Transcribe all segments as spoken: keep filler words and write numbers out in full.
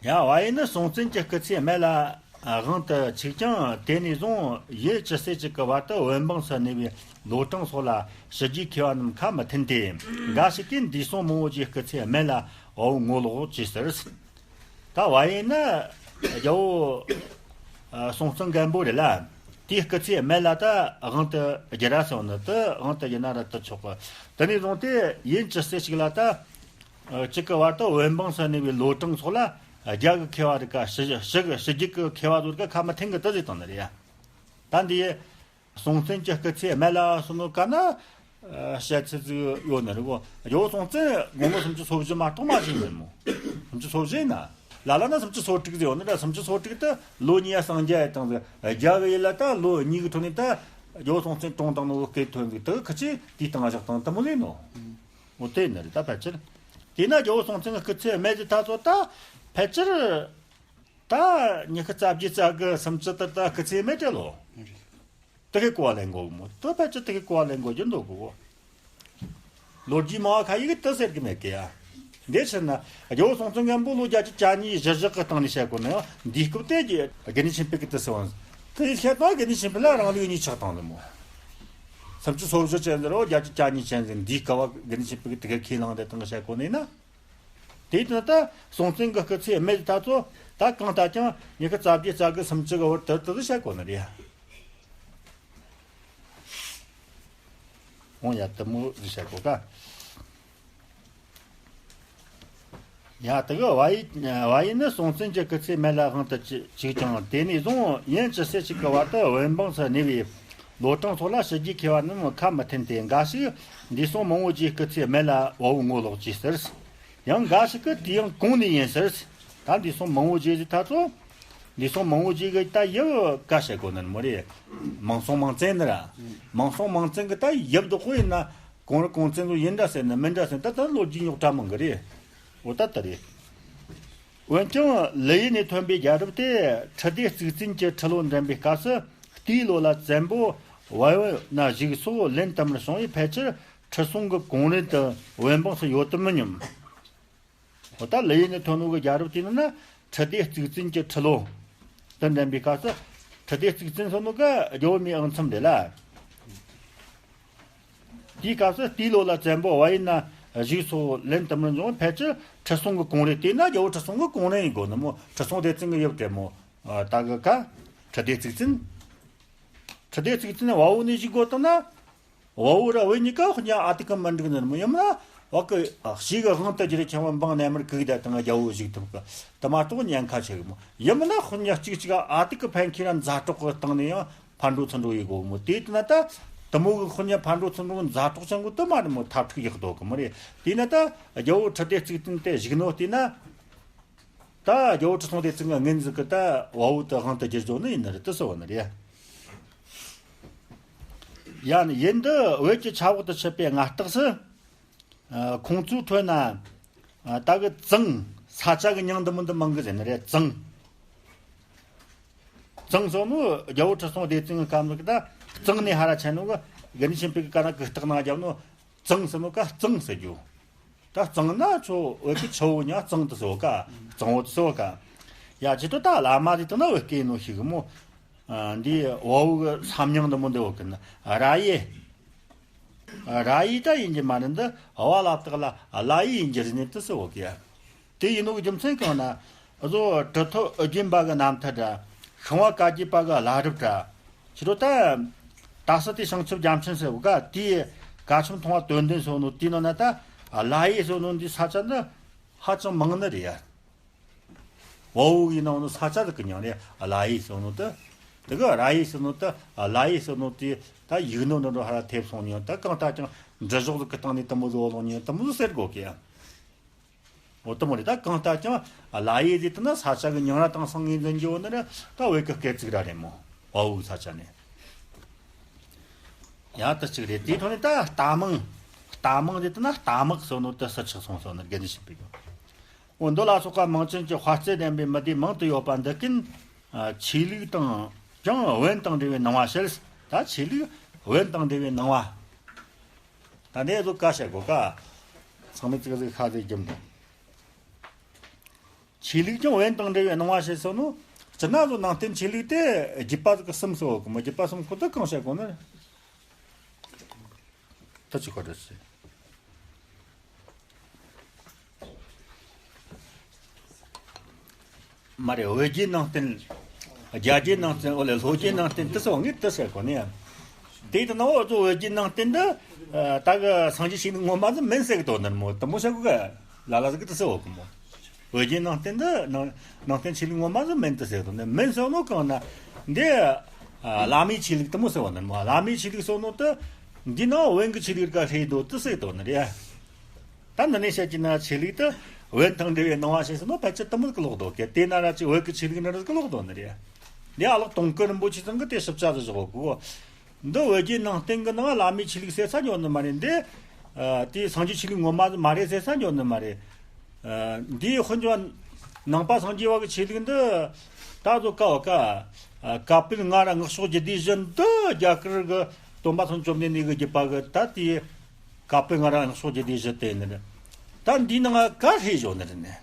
ཡང་བ་ཡིན་ནི་སྲོང་བཙན་གྱི་སྐུ་ཚེའི་སྨད་ལ་དབང་དུ་ཆུག་ཀྱང་། དེ་ནས་བཟུང་ཡུན་ཇི་སྲིད་ཅིག་གི་བར་དུ་བོད་འབངས་སུ་གནས་པའི་ལོ་གྲངས་སོགས་ལ་ཕྱི་རྒྱལ་མཁས་པ་རྣམས་ཁ་མི་འཐེན་ཏེ། འགའ་ཞིག་གིས་འདས་སོང་མང་བོ་ཞིག་སྐུ་ཚེའི་སྨད་ལ་དབའ་བོ་ངོ་ལོག་ཅེས་ཟེར། ད་བ་ཡིན་ནི་རྒྱལ་བོ་ཨ་སྲོང་བཙན་སྒམ་པོ་རེད་ལ། དེའི་སྐུ་ཚེའི་སྨད་ལ་ད་དབང་དུ་བསྒྱུར་ར་ཟེར་བ་ནི་དེ་དབང་དུ་བསྒྱུར་ན་ར་དེ་ཆོག་གི། དེ་ནས་བཟུང་སྟེ་ཡུན་ཇི་སྲིད་ཅིག་ལ་ད་ཨ་གཅིག་གི་བར་དུ་བོད་འབངས་སུ་གནས་པའི་ལོ་གྲངས་སོགས་ལ་རྒྱ་གི་མཁས་པ་རིགས་ཀ་ཕྱི་ཕྱི་གི་ཕྱི་རྒྱལ་གི་མཁས་པ་ཚོ་རིགས་ཀ་ཁ་མི་འཐེན་གི་དེ་ཟེར་བཏང་ནི་རེད་ཡ། ད་འདི་སྲོང་བཙན་གྱི་སྐུ་ཚེའི་སྨད་ལ་སོང་ནོ་ག་ན་ཨ་བཤད་ཚུལ་ཟིག་ཡོད་ནི་རེད་གོ། རྒྱལ་བོ་སྲོང་བཙན་དགུང་ལོ་སུམ་ཅུ་སོ་བཞི་མ་གཏོགས་མ་བཞེས་ནི་མོ། སུམ་ཅུ་སོ་བཞི་ཡིན་ན། ལ་ལ་ན་སུམ་ཅུ་སོ་དྲུག་ཟེར་ཡོད་ནི་ར། སུམ་ཅུ་སོ་དྲུག་དེ་ལོ་གཉིས་ཡ་སངས་རྒྱས་ཡ་བཏང་ཟིག། རྒྱལ་བོ་ཡིན་ལ་ད་ལོ་གཉིས་གི་ཁྲོད་ནས་ད་རྒྱལ་བོ་སྲོང་བཙན་གྲོངས་བཏང་ནོ་སྐད་ཐོན་ཟིག། དེ་ཁི་ཆི་དེའི་སྟེང་བཞག་བཏང་དེ་མོ་ལས་ནོ། འོ་དེ་ནི་རེད་ད་ཕལ་ཆེར། དེས་ན་རྒྱལ་བོ་སྲོང་བཙན་གྱི་སྐུ་ཚེའི་སྨད་ཀྱི་ད་ཚོ་ད་ཕལ་ཆེར། ད་ཉི་ཤུ་རྩ་བརྒྱད་རྩ་དགུ་སུམ་ཅུ་དེ་ད་སྐུ་ཚེའི་སྨད་རེད་ལོ། དེ་གི་གོ་བ་ལེན་དགོས་གི་མོ། དེ་ཕལ་ཆེར་དེ་གི་གོ་བ་ལེན་དགོས་རྒྱུ་འདུག་གི་གོ། ལོ་རྒྱུས་མང་བ་ཁ་ཡིག་གི་དེ་ཟེར་གི་མེད་གི་ཡ། འདི་ཕྱིར་ན་རྒྱལ་བོ་སྲོང་བཙན་སྒམ་པོ་ལོ་བརྒྱད་ཅུ་གྱ་གཉིས་གཞིར་བཞག་གི་སྟེང་ནས་བཤད་དགོས་ན་ཡང་འདིའི་སྐབས་དེ་རྒྱུ་དགེ་འདུན་ཆོས་འཕེལ་གི་དེ་ཟེར་བ། དེ་ཡི་བཤད་པ་དགེ་འདུན་ཆོས་འཕེལ་ལ་རང་ལུགས་གཉིས་ཆགས་བཏང་ནི་མོ། སུམ་ཅུ་སོ་བཞི་ཅན་ཟེར་རོ་བརྒྱད་ཅུ་གྱ་གཉིས་ཅན་ཟེར། འདིའི་སྐབས་དགེ་འདུན་ཆོས་འཕེལ་གི་དེ་གི་ཁས་བླངས་དེ་སྟེང་བཤད་དགོས་ནི་ན། དེ་དུས་ད་སྲོང་བཙན་གྱི་སྐུ་ཚེའི་སྨད་ཀྱི་ད་ཚོ་ད་གང་ལྟར་ཀྱང་ཉི་ཤུ་རྩ་བརྒྱད་རྩ་དགུ་སུམ་ཅུ་གི་བར་དུ་དེ་བཤད་དགོས་ནི་རེད། འོང་ཡ་དེ་མོ་ཟིག་བཤད་དགོས་ཀ། ཡ་དེ་གི་བ་ཡི་བ་ཡི་ནི་སྲོང་བཙན་གྱི་སྐུ་ཚེའི་སྨད་ལ་དབང་དུ་བཅུག་ཅིག་ཀྱང་། དེ་ནས་བཟུང་ཡུན་ཇི་སྲིད་ཅིག་གི་བར་དུ་བོད་འབངས་སུ་གནས་པའི་ལོ་གྲངས་སོགས་ལ་ཕྱི་རྒྱལ་མཁས་པ་རྣམས་ཁ་མི་འཐེན་ཏེ། འགའ་ཞིག་འདས་སོང་མང་བོ་ཞིག་སྐུ་ཚེའི་སྨད་ལ་དབའ་བོ་ངོ་ལོག་ཅེས་ཟེར། ཡང་འགའ་ཞིག་གིས་དུས་ཡུན་གོང་ནས་ཡིན་ཟེར། ད་འདས་སོང་མང་བོ་ཞིག་ཟེར་ད་ཚོ། འདས་སོང་མང་བོ་ཞིག་གི་ད་ཡབ་ག་བཤད་དགོས་ནི་མོ་རེད། མང་སྲོང་མང་བཙན་ནི་ར། མང་སྲོང་མང་བཙན་གི་ད་ཡབ་དོ་ཁོ་ཡིན་ན་གོང་རི་གོང་བཙན་ཚོ་ཡིན་འདྲ་ཟེར་ན་མིན་འདྲ་ཟེར་ན་ད་ད་ལོ་རྒྱུས་རྙོག་དྲ་མང་གི་རེད། འོ་ད་ད་རེད། འོན་ཀྱང་ལི་ཡུལ་ནས་ཐོན་པའི་རྒྱལ་རབས་དེ་ཁྲི་ལྡེ་གཙུག་བཙན་གྱི་ཁྲི་ལོ་འགྲིམ་པའི་སྐབས་སུ་དེའི་ལོ་ལ་བཙན་པོ་བལ་ཡུལ་ན་བཞུགས་སོགས་ལན་དུ་མར་བྱུང་བས། ཕལ་ཆེར་ཁྲི་སྲོང་གི་གོང་རིམ་དུ་བོད་འབངས་སུ་ཡོད་དུ་མི་སྙམ། འོ་ད་ལི་ཡུལ་ནས་ཐོན་ནོ་གི་རྒྱལ་རབས་དེ་ནི་ན་ཁྲི་ལྡེ་གཙུག་བཙན་གྱི་ཁྲི་ལོ་དུ་འགྲིམ་པའི་སྐབས་སུ། ཁྲི་ལྡེ་གཙུག་བཙན་ཟེར་ནོ་གི་རྒྱལ་བོ་མིའི་ཨང་ཚམ་རེད་ལ། དེའི་སྐབས་སུ་དེའི་ལོ་ལ་བཙན་པོ་བལ་ཡུལ་ན་བཞུགས་སོགས་ལན་དུ་མར་འབྱུང་བས། ཕལ་ཆེར་ཁྲི་སྲོང་གི་གོང་རིམ། དེས་ན་རྒྱལ་བོ་ཁྲི་སྲོང་གི་གོང་རིམ་ཡིན་དགོས་ནི་མོ། ཁྲི་སྲོང་ལྡེ་བཙན་གི་ཡབ་དེ་མོ། ད་གི་ཀ་ཁྲི་ལྡེ་གཙུག་བཙན། ཁྲི་ལྡེ་གཙུག་བཙན་བལ་པོ་ནས་བཞུགས་དགོས་བཏང་ན། བལ་པོ་ར་བོད་གཉིས་ཀ་ཧོ་ཉ་ཨ་ཏི་ཀི་མི་འགྲིག་ནི་མོ། ཡིན་ན་བ་གི་ཞིག་གི་དབང་དུ་བསྒྱུར་ཁྱེད་བོད་འབངས་རྣལ་མར་གུག་ད་དང་རྒྱལ་བོ་བཞུགས་ཐུབ་གི། དེ་མ་གཏོགས་ཉེན་ཁ་ཆེ་གི་མོ། ཡིན་མིན་ན་ཧོ་ཉ་གཅིག་གཅིག་ཨ་ཏི་ཀི་ཕན་ཁྱེད་ར་མཛའ་གྲོགས་གི་སྟེང་ནས་ཡང་ཕར་འགྲོ་ཚུར་འགྲོ་ཡི་གོ་མོ། དེ་དུས་ན་ད་དེ་མོ་གི་ཧོ་ཉ་ཕར་འགྲོ་ཚུར་འགྲོ་མཛའ་གྲོགས་ཅན་གོ་དེ་མ་རེད་མོ། མཐར་ཐུག་ཡག་དོ་གི་མོ་རེད། དེས་ན་ད་རྒྱལ་བོ་ཁྲི་ལྡེ་གཙུག་བཙན་དེ་བཞུགས་ནོ་དེས་ན། ད་རྒྱལ་བོ་ཁྲི་སྲོང་ལྡེ་བཙན་གྱི་ངན་ཟིག་གི་ད་བལ་པོ་དེ་དབང་དུ་བསྒྱུར་འཇོག་ནི་ཡིན་ནི་རེད། དེ་ཟེར་བ་ནི་རེད། ཡང་ཡུལ་འདི་བོད་ཀྱི་ཆབ་འོག་ཏུ་ཆུད་པའི་སྔ་རྟགས་སུ། ཨ་ཁོང་ཚོའི་ཁྲོད་ན་ཨ་ད་གི་ཙང་ས་ཆ་གི་མྱིང་འདི་མོ་འདི་མང་གི་ཟེར་ནི་རེད། ཙང་། ཙང་ཟེར་ནོ་རྒྱལ་བོ་ཁྲི་སྲོང་ལྡེ་བཙན་གྱི་སྐབས་ནས་ད་ཙང་ནས་ཧ་ར་ཆད་ནོ་གི། དགེ་འདུན་ཆོས་འཕེལ་གྱི་ཀ་ན་གི་རྟགས་ནང་བརྒྱབ་ནོ། ཙང་ཟེར་ནོ་ཀ་གཙང་ཟེར་རྒྱུ། ད་གཙང་ན་ཁྱོད་བོད་ཀྱི་ཆུ་བོ་ཉག་གཙང་དུ་ཟེར་བ་ཀ། གཙང་བོ་དུ་ཟེར་བ་ཀ། ཡ་ཁྱེད་ཚོ་ད་བླ་མ་དེ་དང་ན་བོད་སྐད་ནོ་ཤིག་མོ། ཨ་འདི་བལ་པོ་གི་ས་མྱིང་འདི་མོ་འདི་བོ་ཀི་ན་ར་ཡེ། ར་ཡེ་ད་ཡིན་གྱི་མ་རེད། འདི་བ་ལ་བཏགས་ལ་ལ་ཡེ་ཡིན་གྱི་རེད་ནི་དུ་ཟེར་བོ་ཀི་ཡ། དེ་ཡིན་ནོ་གི་རྒྱུ་མཚན་གང་ན། བཟོ་གྲུབ་ཐོབ་ཨོ་རྒྱན་པ་གི་རྣམ་ཐར་འདྲ། ཤིང་བ་བཀའ་བརྒྱུད་པ་གི་བླ་སྒྲུབ་འདྲ། ཕྱི་རོལ་ད། ད་སྲིད་དེ་བྱང་ཆུབ་རྒྱ་མཚན་ཟེར་བ་ག་དེའི་བཀའ་ཆེམས་མཐོང་བ་དོན་ལྡན་ཟེར་ནོ་དེའི་ནང་ན་ད། ལ་ཡེ་ཟེར་ནོ་འདི་ས་ཆ་འདི་ཧ་ཅང་མང་ནི་རེད་ཡ། བལ་པོ་གི་ནང་ནི་ས་ཆ་ཟིག་གི་མྱིང་རེད། ལ་ཡེ་ཟེར་ནོ་དེ། དེ་གི་ར་ཡེ་ཟེར་ནོ་དེ། ལ་ཡེ་ཟེར་ནོ་དེ་ད་ཡིག་ནོར་འདྲ་འདྲ་ཧ་ར་ཐེབས་སོང་ནི་ཡང་། ད་གང་ལྟར་ཀྱང་འབྲི་གཞོགས་ཟིག་གི་སྟེང་ནས་དེ་མོ་ཟིག་ལོག་ནི་ཡང་དེ་མོ་ཟིག་ཟེར་དགོས་ཀི་ཡ། འོ་དེ་མོ་རེད། ད་གང་ལྟར་ཀྱང་ལ་ཡེ་ཟེར་དེ་ན་ས་ཆ་གི་མྱིང་ར་དེང་སང་ངོས་འཛིན་རྒྱུ་བོ་ནི་ར་ད་བོད་ཀྱི་སྐད་ཅིག་ར་རེད་མོ། བལ་པོ་གི་ས་ཆ་ནས། ཡང་དེ་གཅིག་རེད། དེའི་ཐོག་ནས་ད་རྟ་མང་། རྟ་མང་ཟེར་དེ་ན་རྟ་དམག་ཟེར་ནོ་དེ་སུ་ཆགས་སོང་ཟེར་ནི་དགེ་འདུན་ཆོས་འཕེལ་གི། འོ་འདི་ལ་སོགས་པ་མིང་ཅན་གྱི་དཔའ་རྩལ་ལྡན་པའི་མི་སྡེ་མང་དུ་ཡོད་པ་འདི་ཀུན་ཆོས་ལུགས་དང་ཀྱང་བོན་དང་འབྲེལ་བའི་སྣང་བ་བཤད། ད་ཆོས་ལུགས་བོན་དང་འབྲེལ་བའི་སྣང་བ། ད་འདི་ཚོ་ཀ་བཤད་དགོས་ཀ། ཚང་མས་ཙིག་ཙིག་ཁ་ཟེར་རྒྱུ་མི་འདུག། ཆོས་ལུགས་ཀྱང་བན་དང་འབྲེལ་བའི་སྣང་བ་བྱེད་སོགས་ནོ། སྤྱིར་ན་ལོ་ནང་བསྟན་ཆོས་ལུགས་དེ་རྒྱུད་པ་ཟིག་གསུམ་སོགས་གི་མོ། རྒྱུད་པ་གསུམ་ཁོ་ད་གང་བཤད་གོ་ནི། ད་ཅི་ཁོ་ད་ཅི། མ་རེད། བོད་བརྒྱུད་ནང་བསྟན། རྒྱ་བརྒྱུད་ནང་བསྟན། འོ་ལེ། ལྷོ་བརྒྱུད་ནང་བསྟན་དེ་སོགས་ངས་དེ་བཤད་གོ་ནི་ཡང་། དེ་ཡིན་ན་འོ་ཙོ་བོད་བརྒྱུད་ནང་བསྟན་འདི་ད་གི་སངས་རྒྱས་ཆོས་ལུགས་ངོ་མ་ཟིག་མིན་ཟེར་གི་དོ་ནི་མོ། དེ་མོ་བཤད་གོ་གི། ལ་ལ་ཟིག་གི་དེ་སོགས་གི་མོ། བོད་བརྒྱུད་ནང་བསྟན་འདི་ནང་ནང་བསྟན་ཆོས་ལུགས་ངོ་མ་ཟིག་མིན་དེ་ཟེར་དོ་ནི་མིན་ཟེར་ནོ་གང་ན། འདི་བླ་མའི་ཆོས་ལུགས་དེ་མོ་ཟེར་བ་ནི་མོ། བླ་མའི་ཆོས་ལུགས་སོགས་ནོ་དེ་འདི་ནང་བོན་གི་ཆོས་ལུགས་ག་ཧྲེ་དོ་དེ་ཟེར་དོ་ནི་རེད། ད་འདི་ནས་བཤད་ཀྱི་ན་ཆོས་ལུགས་དེ་བོན་དང་འབྲེལ་བའི་སྣང་བ་ཞིག་སོང་ན་ཕལ་ཆེར་དེ་མོ་གི་ལོག་འདུག་གི། དེ་ན་ར་ཅིག་བོད་ཀྱི་ཆོས་ལུགས་ནི་རིགས་གི་ལོག་འདུག་ནི་རེད། འདི་ཨ་ལགས་དུང་དཀར་རིན་པོ་ཆེ་ཚང་གི་དེ་ཞིབ་ཆ་དུ་བཞག་གོ། འདི་བོད་བརྒྱུད་ནང་བསྟན་གི་ནང་བླ་མའི་ཆོས་ལུགས་ཟེར་ས་འཇོག་ནི་མ་རེད། འདི་དེ་སངས་རྒྱས་ཆོས་ལུགས་ངོ་མ་མ་རེད་ཟེར་ས་འཇོག་ནི་མ་རེད། འདིའི་དཔེ་འཇོག་ནང་པ་སངས་རྒྱས་བ་གི་ཆོས་ལུགས་འདི་ད་གཟོད་ཀ་བ་ཀ་བཀའ་པོད་ལྔ་ར་སྔགས་ཕྱོགས་རྒྱུད་སྡེ་བཞི་འདི་རྒྱ་གར་གི་སྟོན་པ་སངས་རྒྱས་བཅོམ་ལྡན་འདས་གི་བརྒྱུད་པ་གི་ད་དེ། བཀའ་པོད་ལྔ་ར་སྔགས་ཕྱོགས་རྒྱུད་སྡེ་བཞི་དེ་ནི། ད་འདིའི་ནང་ག་ཧྲེ་བཞོ་ནི་རེད་ནི།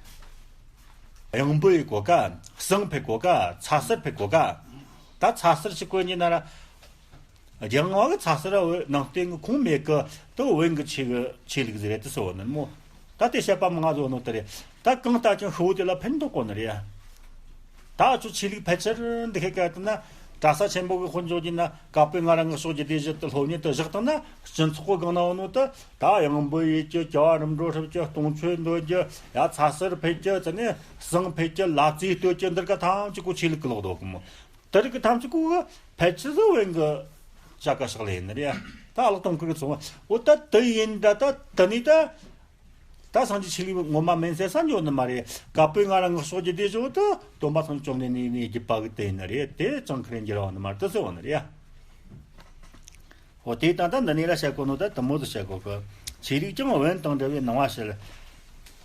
གཡང་འབོད་ཡི་གོ་ཀ། བསང་ཕེ་གོ་ཀ། ཚ་ཟུར་ཕེ་གོ་ཀ། ད་ཚ་ཟུར་ཞིག་གོ་ཉི་ན་ར། རྒྱལ་དབང་བ་གི་ཚ་ཟུར་ར་བོད་ནང་བསྟན་གི་ཁུངས་མེད་གི། དེ་བོན་གི་ཆོས་གི་ཆོས་ལུགས་ཟིག་རེད་དེ་ཟེར་བ་ནི་མོ། ད་དེ་བཤད་པ་མང་ང་བཟོ་ནོ་དེ་རེད། ད་གང་ལྟར་ཀྱང་ཤི་བོ་དེ་ལ་ཕན་འདོགས་གོ་ནི་རེད་ཡ། ད་ཁྱོད་ཆོས་ལུགས་ཕལ་ཆེར་འདི་ཁའི་སྐད་དུ་ན། གྲྭ་ས་ཆེན་པོ་གི་དཔེ་འཇོག་རྒྱུ་ན་བཀའ་པོད་ལྔ་ར་སྔགས་ཕྱོགས་རྒྱུད་སྡེ་བཞི་དེ་སློབ་གཉེར་དུ་བཞག་བཏང་ན། སྤྱི་ཚོགས་གི་སྒང་ན་འོ་ནོ་དེ། ད་གཡང་འབོད་ཡེད་རྒྱུ། ཇ་བ་རིམ་གྲོ་སྲུབ་རྒྱུ། སྟོང་མཆོད་འདོན་རྒྱུ། ཡ་ཚ་ཟུར་ཕེ་རྒྱུ། དེ་ནས་བསང་ཕེ་རྒྱུ། ལ་རྩིས་གཏོད་རྒྱུ། འདིར་ག་ཐམས་ཅད་ཀོ་ཆོས་ལུགས་གི་ལོག་འདུག་གི་མོ། དེ་རིགས་གི་ཐམས་ཅད་ཀོ་ཕལ་ཆེར་ཟིག་བོན་གི་བྱ་དཀའ་ཕྱག་ལས་ཡིན་ནི་རེད་ཡ། ད་ཨ་ལགས་དུང་དཀར་གི་ཚོང་བ་འོ་ད་དེ་ཡིན་ད། ད་དེ་ནས་ད། ད་སངས་རྒྱས་ཆོས་ལུགས་ངོ་མ་མིན་ཟེར་ས་འཇོག་ནི་མ་རེད། བཀའ་པོད་ལྔ་ར་སྔགས་ཕྱོགས་རྒྱུད་སྡེ་བཞི་དེ་སྟོན་པ་སངས་རྒྱས་བཅོམ་ལྡན་འདས་ནས་བརྒྱུད་པ་གི་དེ་ཡིན་ནི་རེད། དེ་ཅང་ཁེར་འགྱུར་བ་ནི་མ་རེད་དེ་ཟེར་བ་ནི་རེད། འོ་དེ་ད་ལྟ་འདི་ནས་ར་བཤད་གོ་ནོ་ད་དེ་མོ་ཟིག་བཤད་གོ་གི། ཆོས་ལུགས་ཀྱང་བོན་དང་འདྲ་བའི་སྣང་བ་ཞིག།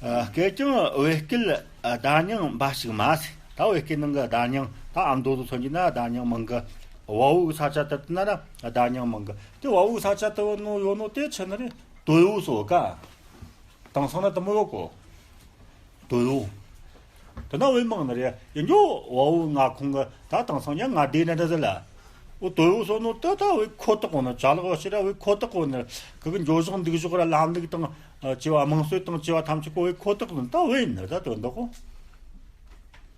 ཨ། སྐད་ཀྱང་བོད་སྐད་བརྡ་རྙིང་འབའ་ཞིག་མ་ཟེར། ད་བོད་སྐད་ནང་གི་བརྡ་རྙིང་ད་ཨ་མདོ་དུ་མཚོན་གྱི་ན་བརྡ་རྙིང་མང་གི། བ་བོ་གི་ས་ཆ་དེར་ན་ར་བརྡ་རྙིང་མང་གི། དེ་བ་བོ་གི་ས་ཆ་དེ་བོ་ནོ་ཡོད་ནོ་དེ་ཆི་ནི་རེད། དོལ་བོ་སོགས་ཀ། དེང་སང་ན་དེ་མོ་ཡོད་གོ། དོལ་བོ། དེ་ན་བོད་མང་ནི་རེད། ཡིན་རྒྱུ་བ་བོ་མངའ་ཁོངས་གི་ད་དེང་སང་ཉ་མངའ་སྡེ་ན་འདྲ་ཟེར་ལ། འོ་དོལ་བོ་སོགས་ནོ་ད་ད་བོད་ཁོ་ཐག་གོ་ནི། ཅ་ལག་བ་ཕྱིར་ར་བོད་ཁོ་ཐག་གོ་ནི། ཁི་གི་འགྱོ་ཕྱོགས་འདུག་ཕྱོགས་ར་ལམ་ལུགས་དང་བཅས་པ་དམངས་སྲོལ་དང་བཅས་པ་ཐམས་ཅད་ཀོ་བོད་ཁོ་ཐག་གོ་ནི། ད་བོད་ཡིན་ནི་ད་དོན་དག་གོ།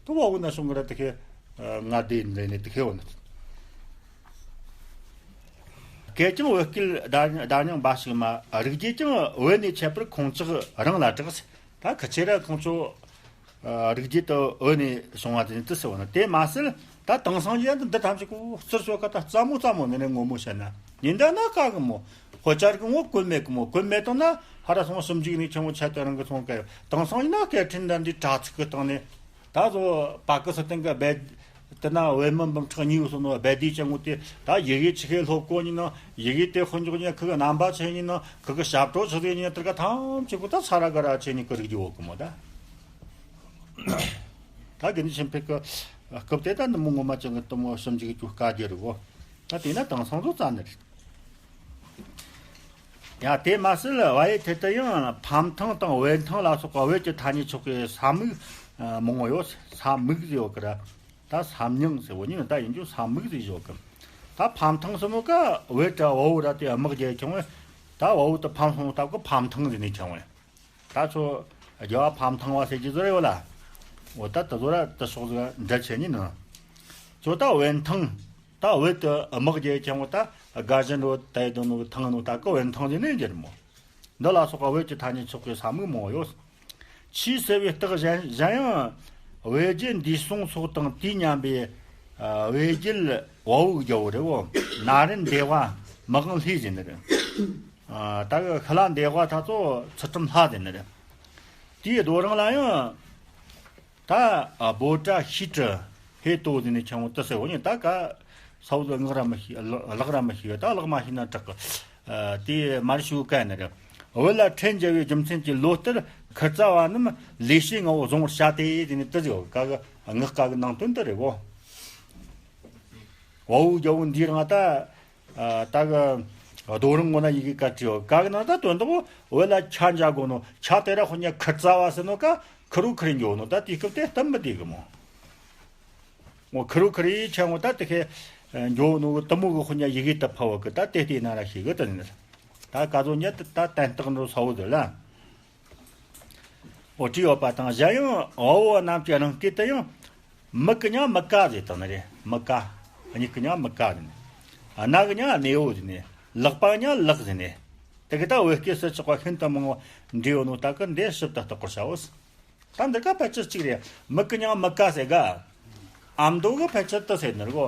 དོ་བ་བོ་ན་སོང་གི་ར་དེ་ཁེ། མངའ་སྡེ་ཡིན་ནི་དེ་ཁེ་བོ་ནི། སྐད་ཀྱང་བོད་སྐད་བརྡ་བརྡ་རྙིང་འབའ་ཞིག་མ། རིག་རྒྱུད་ཀྱང་བོད་ནས་ཁྱད་པར་ཁོང་ཅག་རང་ལ་གྲགས། ད་ཁི་ཆོས་ར་ཁོང་ཚོ་རིག་རྒྱུད་དུ་བོད་ནས་བྱུང་བ་དེ་ནི་དེ་ཟེར་བ་ན། དེ་མ་ཟད་ད་དེང་སང་ཡང་འདི་ཐམས་ཅད་ཀོ་རྩིས་ཤོག་ཁ་ད་རྩ་མོ་རྩ་མོ་ནས་ནས་ངོ་མོ་བཤད་ན་ཉིན་ད་ན་ཁ་གི་མོ། དཔེ་ཆ་གི་ངོ་བཀོད་མེད་གི་མོ། བཀོད་མེད་དང་ན་ཧ་ར་སོང་ཞིབ་འཇུག་ནས་ཆེན་མོ་ཆ་དེ་རང་གི་སོང་གི། དེང་སང་ཡིན་ན་སྐད་འཕྲིན་འདྲ་འདི་དྲ་ཚིགས་གི་སྟེང་ནས། ད་གཟོད་པ་ཀི་སི་ཐན་གི་རྦད། དེ་ན་བོད་མི་འབུམ་ཕྲག་གཉིས་སོང་ནོ་རྦད་དེ་ཅན་ངོ་དེ། ད་ཡི་གེ་ཆི་ཁེ་སློབ་གོ་ཉིན་ནོ། ཡི་གེ་དེ་དཔེ་འཇོག་ཉིན་ཁི་གི་རྣམ་པ་ཆེ་ཉིན་ནོ། ཁི་གི་ཞབས་བྲོ་ཆི་ཟེར་ཉིན་ནོ། དེར་ག་ཐམས་ཅད་པོ་ད་ས་ར་ག་ར་ཆེ་ཉིན་གི་རིག་རྒྱུ་བོ་གི་མོ་ད། ད་དགེ་འདུན་ཆོས་འཕེལ་གི་སྐབས་དེ་ད་འདི་མོ་ངོ་མ་ཅན་གི་དེ་མོ་ཞིབ་འཇུག་གི་དཀའ་རྒྱུ་རེད་གོ། ད་དེ་ན་དེང་སང་ཚོ་རྩ་ནི་རེད། ཡང་དེ་མ་ཟད་བ་ཡི་ཐད་དུ་ཡང་ཕམ་ཐང་དང་བན་ཐང་ལ་སོགས་པ་བོད་ཀྱི་ཐ་སྙད་ཆོག་གི་ས་མིག་མང་བོ་ཡོད། ས་མིག་ཟེར་ཡོད་ཀི་ར། ད་ས་མྱང་ཟེར་བོ་ཉིན་ད་ཡིན་རྒྱུ་ས་མིག་ཟེར་ཡོད་ཀི། ད་ཕམ་ཐང་ཟེར་མོ་ཀ་བོད་ཀྱི་བ་བོ་ར་དེ་དམག་རྒྱལ་ཁྱོང་བས། ད་བ་བོ་དེ་ཕམ་སོང་སྟབས་ཀི་ཕམ་ཐང་ཟེར་ནས་ཁྱོང་བས། ད་ཚོ་རྒྱལ་བ་ཕམ་ཐང་བ་ཟེར་གྱི་ཟེར་ཡོད་ལ། འོ་ད་དེ་ཚོ་ར་དེ་ཕྱོགས་ཟིག་འདྲ་ཆེ་ཉིན་ནོ། ཚོ་ད་བན་ཐང་། ད་བོད་དུ་དམག་རྒྱལ་ཁྱོང་བ་ད་དགའ་བཞིན་རོ་ད་ཡི་དོ་ནོ་ཐང་ནོ་ད་ཀི་བན་ཐང་ཟེར་ནས་འགྱུར་མོ། འདི་ལ་སོགས་པ་བོད་ཀྱི་ཐ་སྙད་ཆོག་གི་ས་མིག་མང་བོ་ཡོད། ཆོས་ཟེར་བའི་རྟགས་གཞན་གཞན་ཡང་། བོད་རྒྱལ་འདས་སོང་སོགས་དང་དུས་མཉམ་པའི་ཨ་བོད་རྒྱལ་བ་བོ་རྒྱལ་བོ་རེད་བོ། ན་རན་འདས་པ་མི་དབང་ལྷས་ཟེར་ནི་རེད། ཨ་ད་གི་ཤི་ལ་འདས་པ་ད་ཚོ་ཚུལ་ཁྲིམས་ལྷ་ཟེར་ནི་རེད། དེའི་རྡོ་རིང་ལ་ཡང་། ད་ཨ་བོད་སྒྲ་ཤིས་ཀྲི་ཧེ་ཏོ་ཟེར་ནས་ཁྱོང་དུ་ཟེར་བོ་ཉིན་ད་ག་ས་བོ་ཟིག་ངག་ར་མི་ཤེས་ལག་ར་མི་ཤེས་ད་ལག་མ་ཤེས་ན་དྲག་གི། དེ་མར་ཤུ་ཀ་ནི་རེད། བོད་ལ་ཁྲལ་འཇལ་བའི་རྒྱུ་མཚན་གྱིས་ལོ་ལྟར་ཁུར་རྩ་བ་རྣམས་ལེགས་བཤད་ངག་བཟུང་བར་བྱ་སྟེ་ཟེར་ནས་དུ་ཟེར་བོ་ག་གི་ངག་ག་གི་ནང་དོན་དུ་རེད་བོ། བ་བོ་རྒྱལ་བོ་འདིའི་རིང་ད། ཨ་ད་གི་ རྡོ་རིང་ངོ་ན་ཡི་གེ་ག་བྲིས་ཡོད་ག་གི་ནང་ད་དོན་དག་བོད་ལ་ཁ་འཇལ་དགོས་ནོ། ཁ་དེ་ར་ཁོ་ཉ་ཁུར་རྩ་བ་ཟེར་ནོ་ག་ཁུར་རུ་ཁུར་འགྱོ་ནོ། ད་དེའི་སྐབས་དེ་སྟབས་མི་བདེ་གི་མོ། ངོ་ཁུར་རུ་ཁུར་ཡི་ཆ་ངོ་ད་དེ་ཁེ་འགྱོ་ནོ་གི་དུ་མོ་གི་ཁོ་ཉ་ཡི་གེ་ད་ཕ་བོ་གི་ད་དེ་ལྟས་ན་ར་ཤེས་གི་ད་ནི། ད་ག་ཚོད་ཉ་ད་ད་དན་རྟགས་འགྲོ་ས་བོ་དེ་ལ། འོ་བྲིས་ཡོད་པ་དང་། གཞན་ཡང་འོ་བོ་རྣམས་ཀྱི་རང་སྐད་དུ་ཡང་། མིག་གི་མྱིང་མིག་དཀར་ཟེར་དང་ནི་རེད། མིག་དཀར། མྱིག་གི་མྱིང་མིག་དཀར་ཟེར་ནི། སྣ་གི་མྱིང་སྣེ་བོ་ཟེར་ནི། ལག་པ་གི་མྱིང་ལག་ཟེར་ནི། དེ་གི་ད་བོད་སྐད་སུ་ཆགས་པ་ཤིན་ཏུ་མང་བོ་འདྲེས་ཡོད་ནོ་ད་གི་འདི་ཞིབ་ཏུ་བརྟག་པར་བྱའོ། ད་འདི་ག་ཕལ་ཆེར་གཅིག་རེད། མིག་གི་མྱིང་མིག་དཀར་ཟེར་ག་ཨ་མདོ་གི་ཕལ་ཆེར་དུ་ཟེར་ནི་རེད་གོ།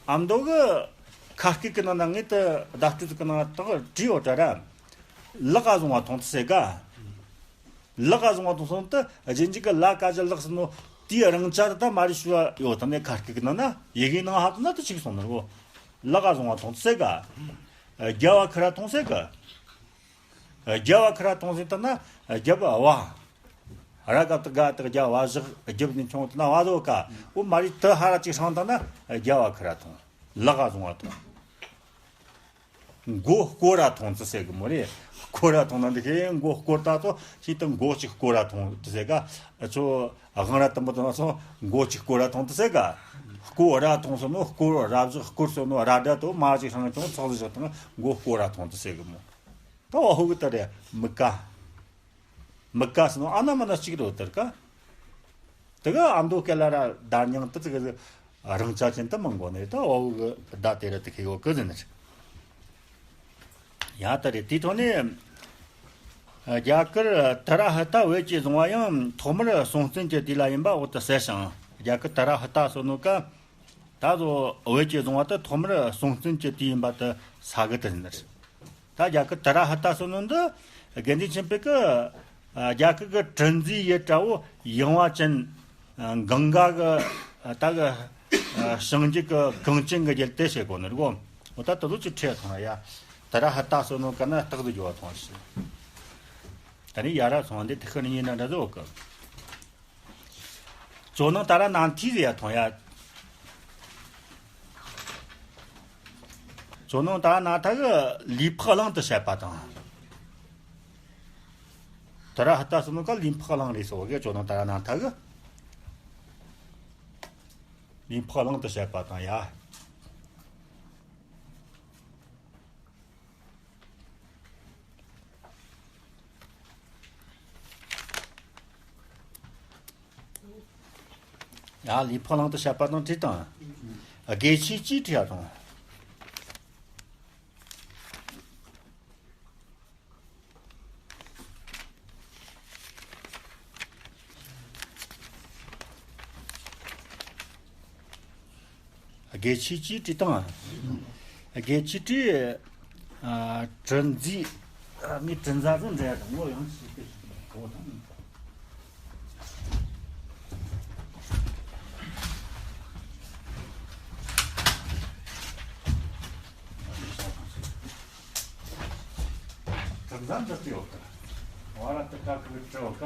ཨ་མདོ་གི་ཁ་སྐད་གི་ནང་ན་ངས་དུ་བརྡ་སྤྲོད་གི་ནང་ན་དག་བྲིས་ཡོད་དྲ་ར། ལག་ག་བཟུང་བ་མཐོང་དུ་ཟེར་ག་ལག་ག་བཟུང་བ་མཐོང་སོང་དུ་རྗེས་འཇུག་གི་ལ་ཀ་ཅི་ལག་ཟེར་ནོ་དེའི་རང་ཅག་དུ་ད་མ་རིག་ཞུ་བ་ཡོད་དམ་ནས་ཁ་སྐད་གི་ནང་ན་ཡི་གེའི་ནང་ཧ་དུ་ན་དུ་ཆིག་སོང་ནི་རེད་གོ། ལག་ག་བཟུང་བ་མཐོང་དུ་ཟེར་ག་རྒྱ་བ་ཁི་ར་མཐོང་ཟེར་ག་རྒྱ་བ་ཁི་ར་མཐོང་ཟེར་དུ་ན་རྒྱ་བ་བ། ར་ག་བཏགས་རྒ་བཏགས་རྒྱ་བ་བཞག་རྒྱབ་ནས་མཆོང་དུ་ན་བ་དོ་ཀ་འོ་མ་རིག་དུ་ཧ་ར་ཅིག་སྲང་དུ་ན་རྒྱ་བ་ཁི་ར་མཐོང་། ལག་ག་བཟུང་བ་མཐོང་། མགོ་སྐོར་ར་མཐོང་དུ་ཟེར་གི་མོ་རེད། སྐོར་ར་མཐོང་ན་འདི་ཁའི་མགོ་སྐོར་ད་ཚོ་ཤིན་ཏུ་མགོ་གཅིག་སྐོར་ར་མཐོང་དུ་ཟེར་ག་ཨ་ཚོ་དབང་ར་དུམ་བུ་དང་ཚོ་མགོ་གཅིག་སྐོར་ར་མཐོང་དུ་ཟེར་ག་སྐོར་ར་མཐོང་སོང་ནོ་སྐོར་ར་བཞག་སྐོར་སོང་ནོ་ར་སྒྲ་དོ་མ་གཅིག་སྲང་ཅུང་ཚགས་ཟིག་བཞག་དང་མགོ་སྐོར་ར་མཐོང་དུ་ཟེར་གི་མོ། ད་བ་ཧུ་གི་ད་རེད་མི་ཀ་མི་ཀ་ཟེར་ནོ་ཨ་ན་མ་ན་གཅིག་རེད་དར་ཀ་དེ་ག་ཨ་མདོ་སྐད་ལ་ར་བརྡ་རྙིང་དུ་དེ་ག་རང་ཆ་ཅན་དུ་མང་གོ་ནས་ད་འོ་གི་བརྡ་དེ་ར་དེ་ཁེ་གོ་ཀི་ཟེར་ནས། ཡ་ད་རེད་དེའི་ཐོག་ནས་རྒྱ་གར་ཏ་ར་ཧི་ཏ་བོད་ཀྱི་བཟུང་བ་ཡང་ཐོག་མར་སྲོང་བཙན་གྱི་དུས་ལ་ཡིན་པ་འོག་ཏུ་གསལ་ཞིང་། རྒྱ་གར་ཏ་ར་ཧི་ཏ་ཟེར་ནོ་ཀ་ད་གཟོད་བོད་ཀྱི་བཟུང་བ་དུ་ཐོག་མར་སྲོང་བཙན་གྱི་དུས་ཡིན་པ་དུ་ས་གི་དུ་ཟེར་ནས། ད་རྒྱ་གར་ཏ་ར་ཧི་ཏ་ཟེར་ནོ་འདི་དགེ་འདུན་ཆོས་འཕེལ་གི་རྒྱ་གར་གི་དྲིན་མཛོད་ཡུལ་གྲྭ་བོ་ཡངས་པ་ཅན་གངྒཱ་གི་ད་གི་བྱང་རྒྱུད་གི་གངས་ཅན་གི་རྒྱུད་དེ་བཤད་གོ་ནི་རེད་གོ། འོ་ད་དེ་ཚོ་ཅིག་ཁྲིད་ཐོང་ཡ། ཏ་ར་ཧི་ཏ་ཟེར་ནོ་ག་ན་རྟག་ཏུ་འགྱུར་བ་ཐོང་ཞིག་ད་ནི་ཡ་ར་སོང་འདི་ཐི་ཁི་ནི་ཡིན་ན་འདྲ་ཟོ་གི་ཇོ་ནང་ཏཱ་ར་ནཱ་ཐའི་ཟེར་ཡ་ཐོང་ཡ། ཇོ་ནང་ཏཱ་ར་ནཱ་ཐ་གི་ལུས་འཕགས་གླིང་དུ་བཤད་པ་དང་། ཏ་ར་ཧི་ཏ་ཟེར་ནོ་ཀ་ལུས་འཕགས་གླིང་རེད་ཟེར་བ་གི་ཇོ་ནང་ཏཱ་ར་ནཱ་ཐ་གི་ལུས་འཕགས་གླིང་དུ་བཤད་པ་དང་ཡ། ཡང་ལུས་འཕགས་གླིང་དུ་བཤད་པ་དང་བྲིས་དང་། དགེ་ཆོས་ཀྱིས་བྲིས་དང་། དགེ་ཆོས་ཀྱིས་བྲིས་དང་། དགེ་ཆོས་བྲིས། ཨ། དྲིན་མཛོད། ཨ། ངས་དྲིན་ཟ་ཟིན་འདྲ་དང་ངོ་ཡང་ཞིག་སྟེ་ཞིག་གོ་དང་། དྲིན་ཟ་འདི་ལྟ་ཡོད་ཀ་བ་ར་དེ་ཀ་ཁུ་བྲི་བ་ཀ་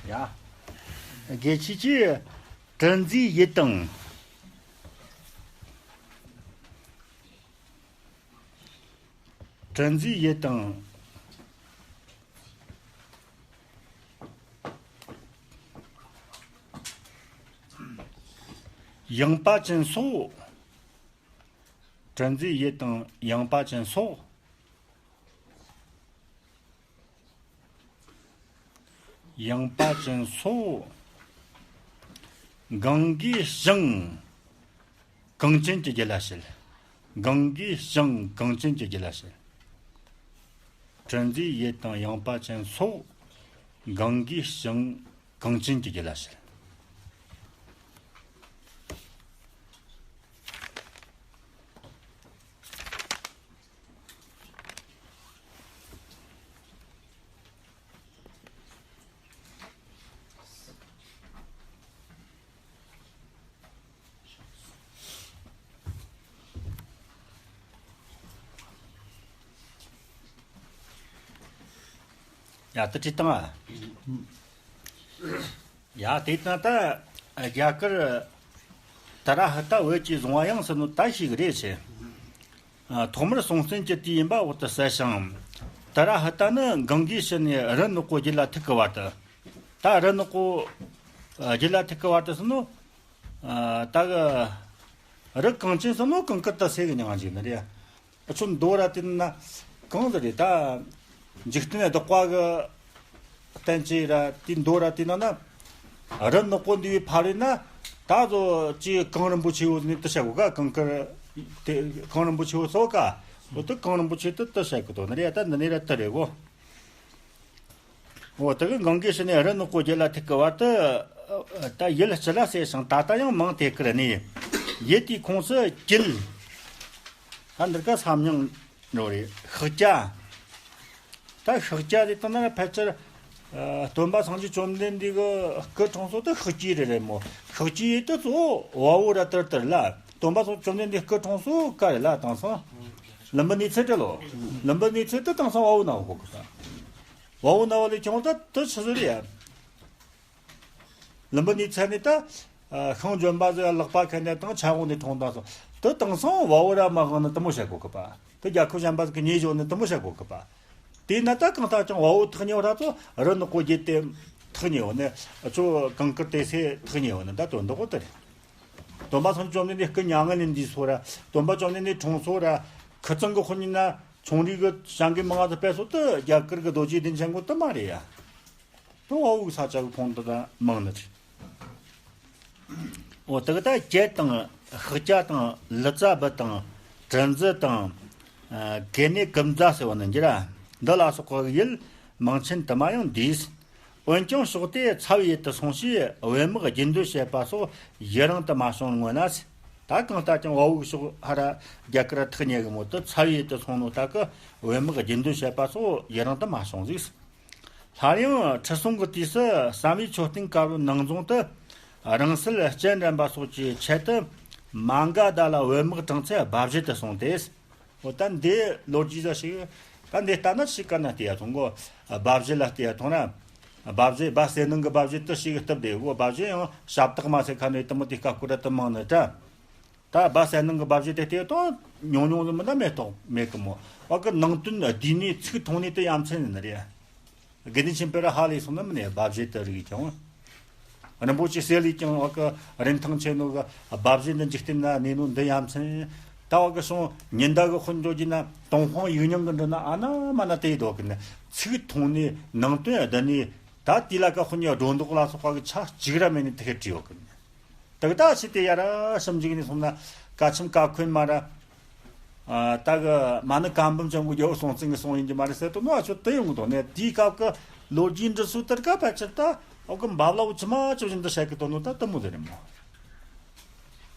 ཡ། དགེ་ཆོས་ཀྱིས་དྲིན་མཛོད་ཡུལ་དང་། དྲིན་མཛོད་ཡུལ་དང་། ཡངས་པ་ཅན་སོགས། དྲིན་མཛོད་ཡུལ་དང་ཡངས་པ་ཅན་སོགས། ཡངས་པ་ཅན་སོགས། གངྒཱའི་བྱང་གངས་ཅན་གྱི་རྒྱུད་ལ་བཤད། གངྒཱའི་བྱང་གངས་ཅན་གྱི་རྒྱུད་ལ་བཤད། དྲིན་མཛོད་ཡུལ་དང་ཡངས་པ་ཅན་སོགས། གངྒཱའི་བྱང་གངས་ཅན་གྱི་རྒྱུད་ལ་བཤད། ཡ་ད་བྲིས་བཏང་ཨ། ཡ་དེ་དང་ད་རྒྱ་གར་ ཏཱ་ར་ཧི་ཏ་བོད་ཀྱིས་བཟུང་བ་ཡང་ཟེར་ནོ་ད་ཤེས་གི་རེད་ཟེར། ཨ། ཐོག་མར་སྲོང་བཙན་གྱི་དུས་ཡིན་པ་འོག་ཏུ་གསལ་ཞིང་། ཏཱ་ར་ཧི་ཏ་ནི་གངྒཱའི་ཕྱི་ནས་རི་ནག་པོ་བརྒྱུད་ལ་ཐུག་གི་བར་དུ། ད་རི་ནག་པོ་བརྒྱུད་ལ་ཐུག་གི་བར་དུ་ཟེར་ནོ། ཨ། ད་གི་རི་གངས་ཅན་ཟེར་ནོ་གངས་དཀར་དུ་སེལ་གི་མྱང་ཞིག་ནི་རེད། ཁྱོད་མདོ་ར་དེ་ན་གང་ཟེར་རེད་ད། འཇིག་རྟེན་བདག་པོ་གི་བསྟན་བཅོས་ར་དེ་མདོ་ར་དེ་ན་ན། རི་ནག་པོ་འདི་བའི་ཕ་རོལ་ན། ད་གཟོད་ཅི་གངས་རིན་པོ་ཆེ་བོ་ནི་དུ་བྱ་གོ་ག་གངས་དཀར་དེ་གངས་རིན་པོ་ཆེ་བོ་སོ་ག་འོ་དུ་གངས་རིན་པོ་ཆེ་དུ་དུ་བྱ་གི་དོ་ནི་རེད་ད་འདི་ནི་ར་དུ་རེད་གོ། འོ་དུ་གི་གངས་ཀྱི་ཕྱི་ནས་རི་ནག་པོ་བརྒྱུད་ལ་ཐུག་གི་བར་དུ། ད་ཡུལ་སྤྱི་ལ་གསལ་ཞིང་ད་ལྟ་ཡང་མང་དེ་ཀར་གནས། ཡུལ་དེའི་ཁོངས་སུ་ཀྱིལ། ད་འདིར་ཀ་ས་མྱིང་འགྲོ་རེད་ཤཱཀྱ། ད་ཤཱཀྱ་དེ་ལྟ་ན་ཕལ་ཆེར། ཨ། སྟོན་པ་སངས་རྒྱས་བཅོམ་ལྡན་འདས་ཀྱི་སྐུ་འཁྲུངས་ས་དེ་ཤཱཀྱའི་རི་རེད་མོ། ཤཱཀྱའི་ཡུལ་དེ་གཙོ་བོ་བལ་པོ་ར་དིར་དིར་ལ། སྟོན་པ་སངས་རྒྱས་བཅོམ་ལྡན་འདས་སྐུ་འཁྲུངས་ས་ག་རེ་ལ་དེང་སང་། ལུམ་བི་ནི་ཚལ་དེ་ལོ། ལུམ་བི་ནི་ཚལ་དེ་དེང་སང་བལ་པོ་ན་བོ་གོ་གི་ད། བལ་པོ་ན་བོ་ལས་ཀྱང་ད་དེ་ཆི་ཟིག་རེད། ལུམ་བི་ནི་ཚལ་ནས་ད། ཨ། ཤིང་ལྗོན་པ་ཟིག་ལག་པ་ཁ་ནས་དང་ཆ་འོང་ནས་འཁྲུངས་དང་སོ། དེ་དེང་སང་བལ་པོ་ར་མ་གང་ན་དེ་མོ་བྱ་གོ་གི་པ། དེ་རྒྱལ་ཁབ་གཞན་པ་ཟིག་གི་ཉེ་ཞོ་ནས་དེ་མོ་བྱ་གོ་གི་པ། དེས་ན་ད་གང་ལྟར་ཀྱང་བལ་པོ་ཐག་ཉེ་བ་ར་ཚོ་རི་ནག་པོ་བརྒྱུད་དེ་ཐག་ཉེ་བ་ནི་ཨ་ཚོ་གངས་དཀར་དེ་སེ་ཐག་ཉེ་བ་ནི་ད་དོན་དག་པོ་དེ་རེད། སྟོན་པ་སངས་རྒྱས་བཅོམ་ལྡན་འདས་སྐུ་མྱ་ངན་ལས་འདས་སོ་ར། སྟོན་པ་བཅོམ་ལྡན་འདས་འཁྲུངས་སོ་ར། ཁི་ཚང་གི་དཔོན་ཉིད་ན་ཆུང་རིགས་གི་བྱང་གི་མང་ང་དུ་སྤེལ་སོ་དེ་རྒྱ་གར་གི་རྡོ་རྗེ་གདན་ཆེན་པོ་དེ་མ་རེད་ཡ། དེ་བལ་པོ་གི་ས་ཆ་གི་ཁོངས་དུ་ད་མང་ནི་རེད། འོ་དེ་གི་ད་ཀྱལ་དང་ཤཱཀྱ་དང་ལི་ཙ་བུ་དང་དྲི་འཛི་དང་། ཨ། གེ་ནེ་ཀུབ་ཛ་ཟེར་བ་ནི་འགྱུར་ར། འདི་ལ་སོགས་པའི་ཡུལ་མིང་ཆེན་དུ་མ་ཡང་འདུས། འོན་ཀྱང་ཕྱོགས་དེ་ཚ་བའི་ཡུལ་དུ་སོང་ཞེས་བོད་དམག་རྒྱུན་སྡོད་བྱེད་པ་སོགས་ཡུན་རིང་དུ་མ་བྱུང་སྔོན་ན། ད་གང་ལྟར་ཀྱང་བལ་པོ་གི་ཕྱོགས་ཧ་ར་རྒྱ་གར་ཐག་ཉེ་གི་མོ་དུ་ཚ་བའི་ཡུལ་དུ་སོང་ནོ་ད་གི་བོད་དམག་རྒྱུན་སྡོད་བྱེད་པ་སོགས་ཡུན་རིང་དུ་མ་བྱུང་ཟིག། སླར་ཡང་ཁྲི་སྲོང་གི་དུས་སུ་བསམ་ཡས་མཆོད་རྟེན་དཀར་པོའི་ནང་རྫོང་དུ་རིང་བསྲེལ་སྤྱན་འདྲེན་པ་སོགས་ཀྱི་ཆེད་དུ་མ་ག་དྷ་ལ་བོད་དམག་དྲངས་ཚེ་སྦ་བཞེད་དུ་སོང་སྟེ། འོ་ད་འདི་ལོ་རྒྱུས་ཟ་ཞིག་ད་འདི་ལྟ་ན་ཞིག་ག་ན་བལྟས་ཡ་ཐོང་གོ། སྦ་བཞེད་ལ་བལྟས་ཡ་ཐོང་ན། སྦ་བཞེད་སྦ་གསལ་སྣང་གི་སྦ་བཞེད་དུ་ཞིག་སྟབས་བདེ་གོ། སྦ་བཞེད་ཡང་ཞབས་བཏགས་མ་ཟེར་ཁ་ནས་དུ་མོ་དེ་སྐབས་ཀོ་ར་དུ་མང་ནི་ད། ད་སྦ་གསལ་སྣང་གི་སྦ་བཞེད་དེ་བལྟས་དང་ཉུང་ཉུང་ཟིག་མི་ད་མེད་ཐོག་མེད་གི་མོ། བ་གི་ནང་དོན་བསྡུས་ནས་ཚིག་ཐུང་ནས་དུ་ཡ་མཚན་ནི་རེད། དགེ་འདུན་ཆོས་འཕེལ་ར་ཧ་ལས་སོང་ན་མིན་ནས་སྦ་བཞེད་དུ་རིག་ཀྱང་། རིན་པོ་ཆེ་གསེར་ལས་ཀྱང་བ་གི་རིན་ཐང་ཆེ་ནོ་གི་སྦ་བཞེད་འདི་འཇིག་རྟེན་ན་གནས་ནོ་འདི་ཡ་མཚན། ད་བ་གི་སོང་ཉི་ཟླ་གི་དཔོན་འགྲོ་རྒྱུ་ན་ཏུན་ཧོང་ཡིག་རྙིང་གི་འདྲི་ན་ཨ་ན་མ་ན་དེ་ཡི་དོ་གི་ནི་ཚིག་ཐུང་ནས་ནང་དོན་བསྡུ་ནས་ད་དེ་ལ་ཀ་དཔོན་ཡ་སྒྲོ་འདོགས་ལ་སོགས་པ་གི་ཆ་གཅིག་ར་མེད་ནས་དེ་ཁེ་བྲིས་ཡོད་གི་ནི། དག་ད་ཕྱི་དེ་ཡ་ར་ཞིབ་འཇུག་ནས་སོང་ན་ཀ་ཆེམ་ཀ་ཁོན་མ་ར། ཨ། ད་གི་མ་ནི་ཀ་འབུམ་ཅན་གོ་རྒྱལ་པོ་སྲོང་བཙན་གི་སོང་ཡིན་གྱི་མ་རེད་ཟེར་དུ་ནོ་ཨ་ཆོ་དེ་ཡོང་གི་དོ་ནས་དེའི་སྐབས་ཀྱི་ལོ་རྒྱུས་འབྲི་སྲོལ་དེར་ཀ་ཕལ་ཆེར་ད་ཨོ་གི་འབབ་ལ་འུ་ཆི་མ་ཆོ་བཞིན་དུ་བཤད་གི་དོ་ནོ་ད་དུ་མོ་དེ་རེད་མོ།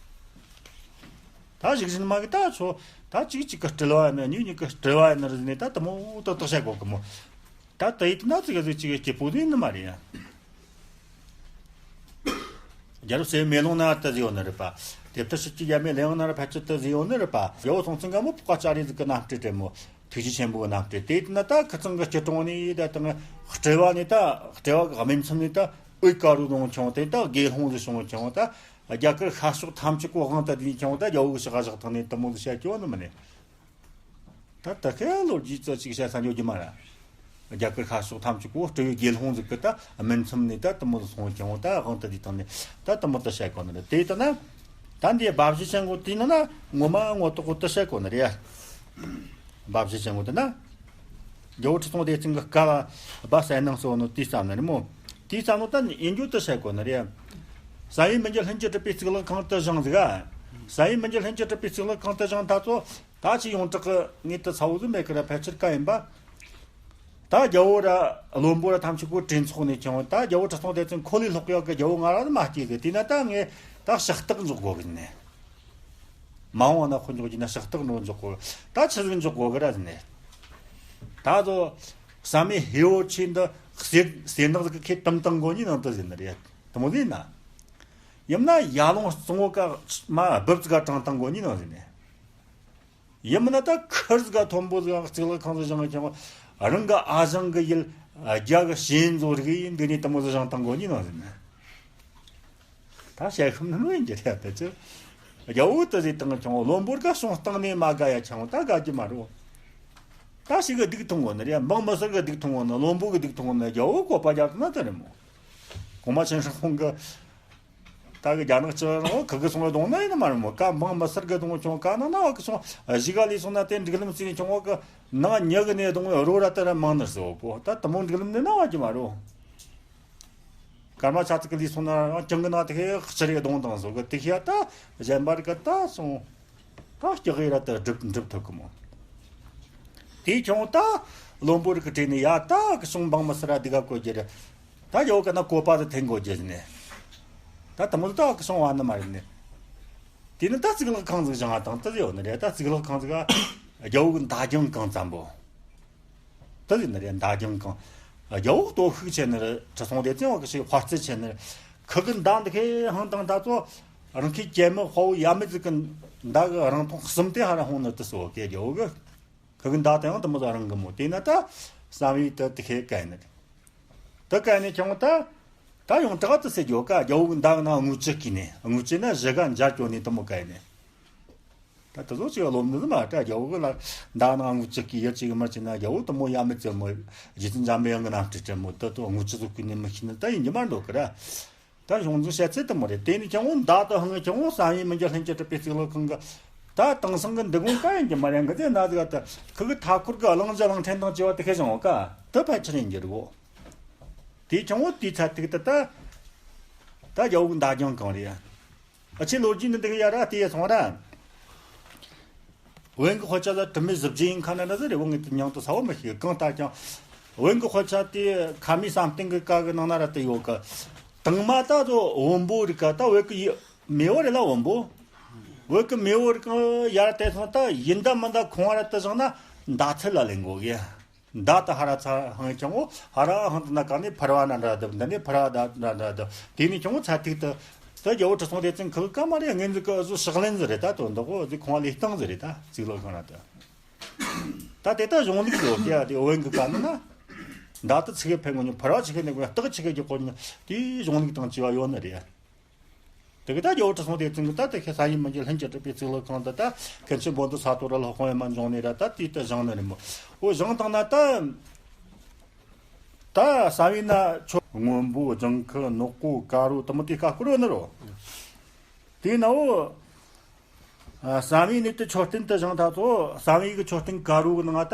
ད་ཞིག་བཞིན་མ་གི་ད་ཆོ་ད་གཅིག་གཅིག་གི་སྤྲེལ་བ་ནི་གཉིས་གཉིས་གི་སྤྲེལ་བ་ནི་རེད་ནས་ད་དུ་མོ་ཏག་ཏག་བཤད་གོ་གི་མོ། ད་ད་ཡིད་ན་ཙི་ག་ཙི་གཅིག་གི་སྐྱིད་པོ་དེ་ནི་མ་རེད་ཡ། རྒྱལ་རབས་ཟེར་མེ་ལོང་ན་ལྟ་ཟེར་ཡོད་ནི་རེད་པ། དེབ་ཐེར་ཞིག་གི་ཡ་མེ་ལེ་ཡང་ན་ར་ཕལ་ཆེར་ལྟ་ཟེར་ཡོད་ནི་རེད་པ། རྒྱལ་པོ་སྲོང་བཙན་སྒམ་པོ་ཕོ་བ་ལྕགས་རི་ཟིག་གི་རྣམ་སྤྲུལ་དྲེད་མོ། ཐུགས་རྗེ་ཆེན་པོའི་རྣམ་སྤྲུལ་དེ་ཡིན་ན་ད་ཁི་ཚང་གི་སྐྱིད་གྲོང་ནས་ད་དང་སྤྲེལ་བ་ནས་ད་སྤྲེལ་བ་གི་སྨིན་མཚམས་ནས་ད་དབུས་དཀར་རུ་ལོང་ཁྱོང་དེ་ད་དགེ་སློང་ཟིག་བྱུང་ཁྱོང་ད་རྒྱ་གར་ཤར་ཕྱོགས་ཐམས་ཅད་གོ་དབང་དུ་བསྡུས་ཁྱོང་ད་རྒྱལ་པོ་གི་ཕྱག་བཞག་ཐང་ནས་དུ་མོ་ཟིག་བཤད་ཀྱི་ཡོད་ནི་མིན་ནི། ད་ད་ཁའི་ལོ་རྒྱུས་ཙི་ཅིག་བཤད་ས་འཇོག་རྒྱུ་མ་ར། རྒྱ་གར་ཤར་ཕྱོགས་ཐམས་ཅད་གོ་སྤྲེའུ་དགེ་སློང་ཟིག་གི་ད་སྨིན་མཚམས་ནས་ད་དུ་མོ་ཟིག་སོང་ཀྱང་ད་དབང་དུ་དེ་དང་ནས་ད་དུ་མོ་ད་བཤད་གོ་ནི་རེད། དེ་ལྟ་ན་ད་འདི་སྦ་བཞེད་ཅན་གོ་དེ་ན་ན་ངོ་མ་ངོ་ཐོག་གོ་ད་བཤད་གོ་ནི་རེད། སྦ་བཞེད་ཅན་གོ་དེ་ན་རྒྱལ་པོ་ཁྲི་སྲོང་ལྡེ་བཙན་གི་སྐབས་སྦ་གསལ་སྣང་སོགས་ནོ་དེ་བསམ་ནི་རེད་མོ། དེ་བསམ་ནོ་ད་ཡིན་རྒྱུ་ད་བཤད་གོ་ནི་རེད། བསམ་ཡས་མི་འགྱུར་ལྷུན་གྱིས་གྲུབ་པའི་གཙུག་ལག་ཁང་དུ་བཞེངས་ཟིག་ཨ། བསམ་ཡས་མི་འགྱུར་ལྷུན་གྱིས་གྲུབ་པའི་གཙུག་ལག་ཁང་དུ་བཞེངས་ད་ཚོ། ད་ཅི་ཡོངས་གྲགས་ཀྱི་ངེས་དུ་ཚ་བོ་ཟིག་མེད་ཀི་ར་ཕལ་ཆེར་ཀ་ཡིན་པ། ད་རྒྱལ་པོ་ར་བློན་པོ་ར་ཐམས་ཅད་གོ་གྲོས་ཚོགས་ནས་ཀྱང་ད་རྒྱལ་པོ་ཁྲི་སྲོང་ལྡེ་བཙན་ཁོ་ལས་ལྷག་ཡག་གི་རྒྱལ་པོ་ང་ར་ནི་མ་སྐྱེས་ཟིག་དེས་ན་ད་ངས་ད་ཕྱག་རྟགས་འཇོག་དགོས་གི་ནས། མ་འོངས་ན་ཁོ་འཇོག་གི་ན་ཕྱག་རྟགས་འགྲོ་འཇོག་དགོས། ད་ཆི་ཟིག་འཇོག་དགོས་གི་ར་ཟིན་ནས། ད་དོ་བསམ་ཡས་ཧེ་བོ་ཆེ་འདི་གསེར་གསེར་ནག་ཟིག་གི་ཁེ་དམ་བཏང་དགོས་ནི་ནང་དུ་ཟིན་ནི་རེད། དེ་མོ་ཟིན་ན། ཡིན་ན་ཡར་ཀླུང་གཙང་བོ་ཀ་མ་སྦུབ་ཙི་ག་དྲངས་བཏང་དགོས་ནི་ནང་ཟིན་ནས། ཡིན་མིན་ན་ད་ཁུར་ཟིག་ག་མཐོན་པོ་ཟིག་ག་གཙུག་ལག་ཁང་ཟིག་བཞེངས་ཀྱང་རང་གི་ཨ་ཞང་གི་ཡུལ་རྒྱ་གི་ཞེན་ཟོ་རིག་ཡིན་འདི་ནས་དེ་མོ་ཟིག་བཞེངས་བཏང་དགོས་ནི་ནང་ཟིན་ནས། ད་བཤད་ཤུམ་ནི་ཡིན་གྱི་རེད་དེ་ཚོ། རྒྱལ་བོ་དེ་ཟིག་དང་ཁྱོད་བློན་པོ་ག་སོང་སྟེང་ནས་མ་དགའ་ཡ་ཆང་ད་དགའ་གི་མ་རུང་། ད་ཞིག་གི་སྡིག་ཐུང་བོ་ནི་རེད། འབངས་མི་སེར་གི་སྡིག་ཐུང་བོ་ནི་བློན་པོ་གི་སྡིག་ཐུང་བོ་ནི་རྒྱལ་བོ་བཀོད་པ་རྒྱག་ཐུབ་ན་དེ་རེད་མོ། གོང་མ་ཆེན་ཧྲང་ཧོང་གི་ད་གི་རྒྱ་ནག་སྤྱི་རང་ཁུ་གི་སོང་བའི་གདོང་ན་ཡིན་ནི་མ་རེད་མོ། ཀ་འབངས་མི་སེར་གི་གདོང་ཁྱོད་ཀ་ནང་ན་བ་གི་སོང་གཞིས་ཀ་ལས་སོང་ན་དེ་འགྲིག་ལམ་ཟིན་ཁྱོད་གི་ནང་ཉི་གི་ནས་གདོང་རོ་ར་དེ་ར་མང་ནི་སོ་གོ། ད་དུ་མོ་འགྲིག་ལམ་ནས་ན་བ་གི་མ་རུང་། སྐར་མ་ཆ་ཙིག་གི་ལུས་སོང་ན་རང་ཅང་གི་ནང་དེ་ཁའི་ཕྱི་རེ་གདོང་དང་སོགས་གི་དེ་ཤ་ད་གཞན་པ་རིག་ག་ད་སོང་། ད་སྐྱག་ཡི་ར་ད་སྒྲུབ་སྒྲུབ་ཐུབ་གི་མོ། དེ་ཁྱོད་ད་བློན་པོ་རིག་གི་གྲས་ནས་ཡ་ད་གི་སོང་འབངས་མི་སེར་ར་སྡིག་ག་བཀོད་རྒྱུ་རེད། ད་ཡོད་གི་ན་བཀོད་པ་དེ་འཐེན་དགོས་རྒྱུ་ནས། ད་དུ་མོ་ད་གི་སོང་བ་ནི་མ་རེད་ནས། དེ་ནི་ད་གཙུག་ལག་ཁང་ཟིག་བཞེངས་བ་དང་ད་ཡོད་ནི་རེད། ད་གཙུག་ལག་ཁང་ཟིག་ག་རྒྱལ་བོ་གི་མདའ་རྒྱང་གང་ཙམ་པོ། དེ་ཡིན་ནི་རེད། མདའ་རྒྱང་གང་། རྒྱལ་བོ་སྟོབས་ཤུགས་ཆེ་ནི་རེད། ཁྲི་སྲོང་ལྡེ་བཙན་བ་གི་ཞིག་དཔའ་རྩལ་ཆེ་ནི་རེད། ཁུ་གི་མདའ་འདི་ཁའི་ཧང་དང་ད་ཚོ་རང་ཁའི་གྱད་མི་དཔའ་བོ་ཡ་མི་ཟིག་གི་མདའ་གི་རིང་ཐུང་གསུམ་དེ་ཧ་ར་ཧོང་ནི་དེ་སོ་གེ་རྒྱལ་བོ་གི། ཁུ་གི་མདའ་དེ་ཡང་དུ་མོ་ཟ་རང་གི་མོ། དེ་ན་ད་བསམ་ཡས་དེ་དེ་ཁའི་གན་ནི་རེད། དེ་གན་ནི་ཁྱོད་ད་ད་ཡོང་དྲག་དུ་ཟེར་རྒྱུ་ཀ། རྒྱལ་བོ་གི་མདའ་གི་ནང་དངུལ་ཆུ་གི་ནི་དངུལ་ཆུ་ན་བཞི་ག་འཇར་གྱོ་ནི་དུ་མོ་གན་ནི། ད་དེ་ཚོ་ཅིག་སློབ་ནི་མ་ད་རྒྱལ་བོ་གི་ལ་མདའ་ནང་དངུལ་ཆུ་གི་ཡོད་ཅིག་མ་ཅིག་ན་རྒྱལ་བོ་དུ་མོ་ཡ་མི་ཙེ་མོ་རྗེ་བཙུན་འཇམ་པའི་དབྱངས་གི་རྣམ་སྤྲུལ་ཅན་མོ་དེ་ཚོ་དངུལ་ཆུ་ཚོ་གི་ནི་མི་ཤེས་ནི་ད་ཡིན་གྱི་མ་འགྲོ་གི་ར། ད་གཞུང་འཛིན་བཤད་ཚད་དུ་མོ་རེད། དེ་ནི་ཀྱང་བོ་མདའ་དུ་ཧང་ཀྱང་བོ་བསམ་ཡས་མི་འགྱུར་ལྷུན་གྱིས་གྲུབ་པའི་གཙུག་ལག་ཁང་གི་ད་དེང་སང་གི་འདི་གུང་ཀ་ཡིན་གྱི་མ་རེད། འགི་ཚེ་ན་ཟིག་ད་ཁུ་གི་མཐའ་འཁོར་གི་གླིང་བཞི་གླིང་ཕྲན་དང་བཅས་པ་དེ་ཁེ་བྱུང་བ་ཀ་དུ་ཕལ་ཆེར་ཡིན་གྱི་རེད་གོ། དེ་ཀྱང་བོ་དེའི་ཚད་ཐིག་ཏུ་ད་ད་རྒྱལ་བོ་གི་མདའ་རྒྱང་གང་རེད། ཨ་ཆེ་ལོ་རྒྱུས་འདི་འདི་གི་ཡ་ར་དེ་ཡ་སོང་ར། བོན་གྱི་དཔེ་ཆ་ལ་དྲི་མེད་གཟི་བརྗིད་ཡིན་ཁ་ན་ན་ཟེར་རེ་བོ་ངས་དེ་མྱང་དུ་ས་བོ་མི་ཤེས་གང་ལྟར་ཀྱང་། བོན་གྱི་དཔེ་ཆ་དེ་ཁ་མི་བསམ་གཏན་གྱི་བཀའ་གི་ནང་ན་ར་དེ་ཡོད་གི། དང་མ་ད་ཚོ་བོན་པོ་རིག་ག་ད་བོད་ཀྱི་ཡི་མེས་པོ་རེད་ལ་བོན་པོ། བོད་ཀྱི་མེས་པོ་རིག་ག་ཡར་དེ་སོང་ད་ཡིན་ད་མིན་ད་ཁོང་བ་ར་དེ་བཞག་ན་མདའ་ཚད་ལ་ལེན་དགོས་གི། མདའ་དེ་ཧ་ར་ཚ་ཧང་ཀྱང་བོ་ཧ་ར་ཧང་དུ་ན་ག་ནས་ཕར་བ་ན་འདྲ་འདུག་འདི་ནས་ཕར་བ་ད་འདྲ་འདྲ་འདུག་དེ་ནས་ཀྱང་བོ་ཚད་ཐིག་ཏུ། ད་རྒྱལ་བོ་ཁྲི་སྲོང་ལྡེ་བཙན་ཁུ་གི་ཀ་མ་རེད། ངེད་འཛི་ཀི་ཨུ་ཟུ་ཕྱག་ལེན་ཟི་རེད། ད་དོན་དག་གོ་འཛི་ཁོང་ལས་སྟངས་ཟི་རེད། ད་གཙུག་ལག་ཁང་ར་ད། ད་དེ་ད་གཞུང་ལུགས་ཡོད་ཀྱི་ཡ་དེ་བོན་གི་ཀ་ནི་ན། མདའ་དེ་ཚིག་གི་ཕན་གོ་ནི་ཕར་བ་ཚིག་གི་ནི་གོ་ཡ་སྟག་ཚིག་གི་གོ་ནི་དེའི་གཞུང་ལུགས་དང་བཅས་པ་ཡོད་ནི་རེད། དེ་གི་ད་རྒྱལ་བོ་ཁྲི་སྲོང་ལྡེ་བཙན་གི་ད་དེ་ཁེ་ས་ཡིན་མི་འགྱུར་ལྷུན་གྱིས་གྲུབ་པའི་གཙུག་ལག་ཁང་དུ་ད་མཁན་ཆེན་བོ་དྷི་ས་ཏྭ་ར་སློབ་དཔོན་པད་མ་འབྱུང་གནས་ར་ད་དེའི་ད་བཞེངས་ནི་རེད་མོ། འོ་བཞེངས་བཏང་ན་ད། ད་བསམ་ཡས་ན་ཆོ་སྔོན་པོ་ལྗང་ཁུ་ནག་པོ་དཀར་པོ་དུ་མོ་དེ་ཀ་བསྐོར་ཡོད་ནི་རོ། དེ་ན་འོ། ཨ། བསམ་ཡས་ནས་དེ་མཆོད་རྟེན་དུ་བཞེངས་ད་ཚོ་བསམ་ཡས་ཀྱི་མཆོད་རྟེན་དཀར་པོ་གི་ནང་ད།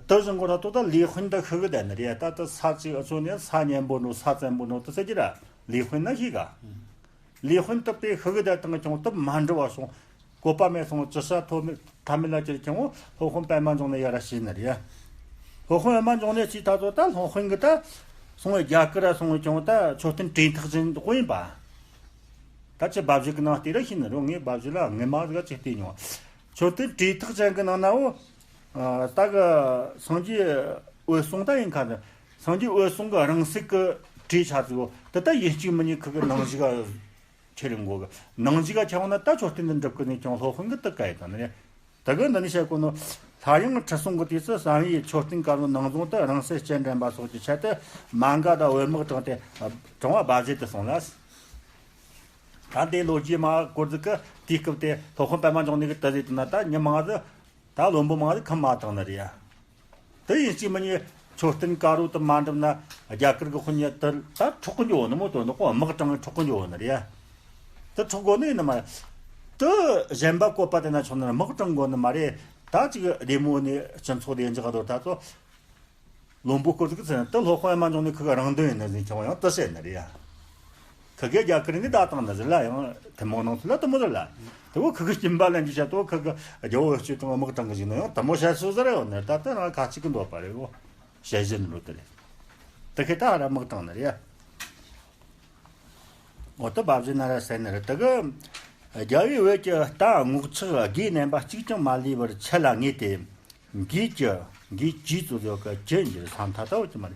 དུ་བཞེངས་གོ་ད་ཚོ་ད་ལས་དཔོན་ད་ཤི་གི་བསྡད་ནི་རེད། ད་ད་ས་གཅིག་ཨ་ཚོ་ནས་ས་མཉེན་པོ་འགྲོ་ས་བཙན་པོ་འགྲོ་དུ་ཟེར་གྱི་ར་ལས་དཔོན་ན་ཤི་ག་ལས་དཔོན་དུ་པས་ཤི་གི་བསྡད་དང་ཀྱང་དུ་མ་འགྲུབ་བ་སོང་། བཀོད་པ་མེད་སོང་། ཅི་ས་ཐོ་མེད་ཐ་མེད་ལ་ཅིར་ཁྱེར་འོ་སློབ་དཔོན་པད་མ་འབྱུང་གནས་ཡར་ར་ཤི་ནི་རེད། སློབ་དཔོན་པད་མ་འབྱུང་གནས་ཤི་ད་ཚོ་ད་སློབ་དཔོན་གི་ད་སོང་བའི་རྒྱ་གར་ར་སོང་བའི་ཀྱང་ད་མཆོད་རྟེན་བྲིས་ཐག་ཅན་དགོས་ཡིན་པ། ད་ཅི་སྦ་བཞེད་གི་ནང་བལྟས་ར་ཤི་ནི་རོ། ངས་སྦ་བཞེད་ལ་ངས་མ་ཟིག་ཅིག་བལྟས་མྱོང་། མཆོད་རྟེན་བྲིས་ཐག་ཅན་གི་ནང་ན་འོ། ད་གི་སངས་རྒྱས་འོད་སྲུང་ད་ཡིན་ཁ་ནི་སངས་རྒྱས་འོད་སྲུང་གི་རང་སྲེག་གི་བྲིས་ཆ་ཚིག་འོ་དེ་ད་ཡིན་གཅིག་མིན་གཉིས་ཁུ་གི་ནང་བཞིན་ག་ཁྱེར་ཡོང་གོ་གི། ནང་བཞིན་ག་ཁྱེར་འོང་ན་ད་མཆོད་རྟེན་འདི་འགྲུབ་གི་ནས་ཀྱང་སློབ་དཔོན་གི་དུ་བཀའ་ཡི་དང་ནི། ད་གི་འདི་ནི་བཤད་གོ་ནོ། སླར་ཡང་ཁྲི་སྲོང་གི་དུས་སུ་བསམ་ཡས་མཆོད་རྟེན་དཀར་པོའི་ནང་རྫོང་དུ་རང་སྲེག་སྤྱན་འདྲེན་པ་སོགས་ཀྱི་ཆེད་དུ་མ་འགའ་དང་འོད་དམག་དྲངས་ཏེ་དྲངས་པ་སྦ་བཞེད་དུ་སོང་ལ། ད་འདི་ལོ་རྒྱུས་མ་སྐོར་ཟིག་གི་དུས་སྐབས་དེ་སློབ་དཔོན་པད་མ་འབྱུང་གནས་ཀྱི་དུ་ཟིག་དུ་ན་ད་མྱི་མང་ཟིག་ད་བློན་པོ་མང་ཟིག་ཁམས་མ་བཏང་ནི་རེད་ཡ། དེ་ཡིན་གཅིག་མིན་གཉིས་མཆོད་རྟེན་དཀར་པོ་དུ་མ་འགྲུབ་ན་རྒྱ་གར་གི་དཔོན་གཉེན་དུ་ད་འཕྲོག་གི་འགྱོ་ནི་མོ་དོན་དུ་ཁོ་དམག་དྲངས་འཕྲོག་གི་འགྱོ་ནི་རེད། དུ་འཕྲོག་དགོ་ནི་ཡིན་ནི་མ་རེད། དུ་གཞན་པ་བཀོད་པ་དེ་ན་ཆོག་ནི་དམག་དྲངས་དགོ་ནི་མ་རེད། ད་ཅིག་བདེ་མོ་ནི་སྤྱི་ཚོགས་བདེ་འཇགས་དོ་ད་ཚོ་བློན་པོ་སྐོར་ཟིག་ཟེར་ན་དུ་སློབ་དཔོན་པད་མ་འབྱུང་གནས་ཁུ་གི་རང་དོན་ཡིན་ནི་ཟིན་ཆུང་ཡང་དུ་བཤད་ནི་རེད་ཡ། ཁུ་གེ་རྒྱ་གར་ནི་ད་དང་ནི་ཟེར་ལ་ཡང་ཐུན་མོང་ནང་ཚུལ་ལ་དུ་མོ་ཟེར་ལ། དུ་བོ་ཁུ་གི་སྐྱིན་པ་ལེན་གྱི་བྱ་དོ་ཁུ་གི་རྒྱལ་བོ་སྤྱི་དང་དམག་དྲངས་གི་ཞིག་ནི་ཡང་དུ་མོ་བཤད་སོ་ཟེར་ཡོད་ནི་ད་ལྟ་རང་ཁ་ཅིག་གི་འདོད་པ་རེད་གོ། བཤད་བཞིན་འགྲོ་དེ་རེད། དུ་ཁེ་ད་ར་དམག་དྲངས་ནི་རེད་ཡ། འོ་དུ་སྦ་བཞེད་ན་ར་ཟེར་ནི་རེད། དུ་གི་རྒྱལ་བོའི་འོད་ཀྱི་རྟ་རྔོག་ཆག་དགུའི་བསྣན་པ་གཅིག་ཀྱང་མ་ལུས་པར་ཆུ་ལ་ངེས་ཏེ། འགོས་ཀྱི་འགོས་ཀྱི་ཚོ་ཡོད་ཀྱི་ཀྱི་འགྱུར་ས་མཐའ་ལྟ་བུ་ཅི་མ་རེད།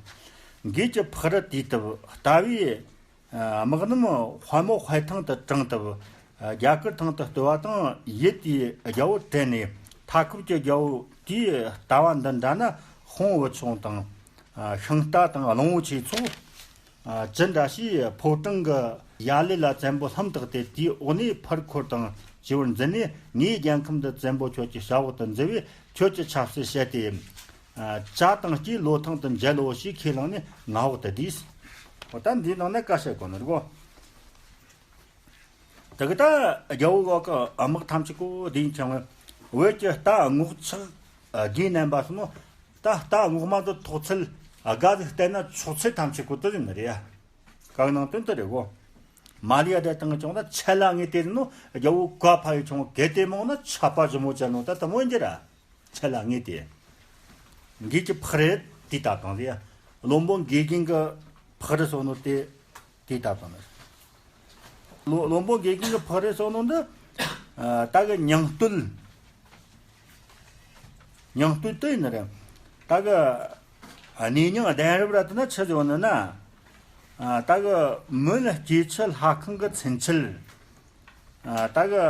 འགོས་ཀྱི་ཕག་རི་དུས་བཏབ་ལྟ་བུའི་དམག་རྣམས་དཔའ་མོ་དཔའ་ཐང་དུ་དྲངས་བཏབ། རྒྱ་གར་ཐང་དུ་བརྟོལ་བ་དང་ཡུལ་དེའི་རྒྱལ་པོ་དྲན་ནས་མཐའ་འཁོབ་ཀྱི་རྒྱལ་པོ་དེའི་ལྟ་བ་འདི་འདྲ་ན་ཧོང་བུ་ཆུང་དང་ཤིང་རྟ་དང་གླང་པོ་ཆེ་ཚོ། ཨ། ཅི་འདྲ་ཞིག་ཕོ་བྲང་གི་ཡ་ལེ་ལ་བཙན་པོ་ལྷམ་བཏགས་ཏེ། དེའི་འོག་ནས་ཕར་འཁོར་དང་བཅས་པར་འཛིན་ནས། ངའི་རྒྱལ་ཁམས་འདི་བཙན་པོ་ཁྱོད་ཀྱི་ཞབས་འོག་ཏུ་མཛད་པས། ཁྱོད་ཀྱི་ཆབ་སྲིད་བྱས་ཏེ། ཨ། ཇ་དང་སྐྱའི་ལོ་ཐང་དུ་མཇལ་ལོ་ཞེས་ཁས་བླངས་ནས་མངའ་འོག་ཏུ་བསྡུས། འོ་ད་འདིའི་ནང་ན་བཀའ་བཤད་གོ་ནི་རེད་གོ། དེ་གི་ད་རྒྱལ་པོ་གི་དམག་ཐམས་ཅད་གོ་དེ་ཡིན་ཀྱང་། བོད་ཀྱི་རྟ་རྔོག་ཆག་དགེ་རྣམ་པ་སོང་ནོ། ད་རྟ་རྔོག་མ་དུ་ཐོག་ཚད་དགའ་ཟིག་བསྟན་ན་ཆོག་ཚད་ཐམས་ཅད་གོ་དུ་ཡིན་ནི་རེད་ཡ། བཀའ་ནང་དོན་དུ་རེད་གོ། མ་ལི་ཡ་དེ་དང་ཀྱང་ད་ཆད་ལ་ངེས་དེ་ནོ། རྒྱལ་པོ་བཀའ་ཕ་ཡི་ཆུང་གེ་དེ་མོ་ན་ཆད་པ་ཞིབ་མོ་བྱ་ནོ། ད་དུ་མོ་ཡིན་རྒྱུ་ར། ཆད་ལ་ངེས་ཏེ། འགོས་ཀྱི་ཕག་རི་དེ་ལྟ་དང་ཟེར། བློན་པོ་འགོས་རྒན་གྱི་ཕག་རི་སོགས་ནོ་དེ་དེ་ལྟ་དང་ནི། བློ་བློན་པོ་འགོས་རྒན་གྱི་ཕག་རི་སོགས་ནོ་འདི། ཨ། ད་གི་མྱང་སྟོད། མྱང་སྟོད་དེ་ཡིན་ནི་རེད། ད་གི་གནས་མྱང་གདན་རབས་ར་དེ་ན་ཆི་ཟེར་བ་ནི་ན། ཨ། ད་གི་མོན་སྐྱེས་ཆུ་ལྷ་ཁང་གི་མཚན་ཆད། ཨ། ད་གི་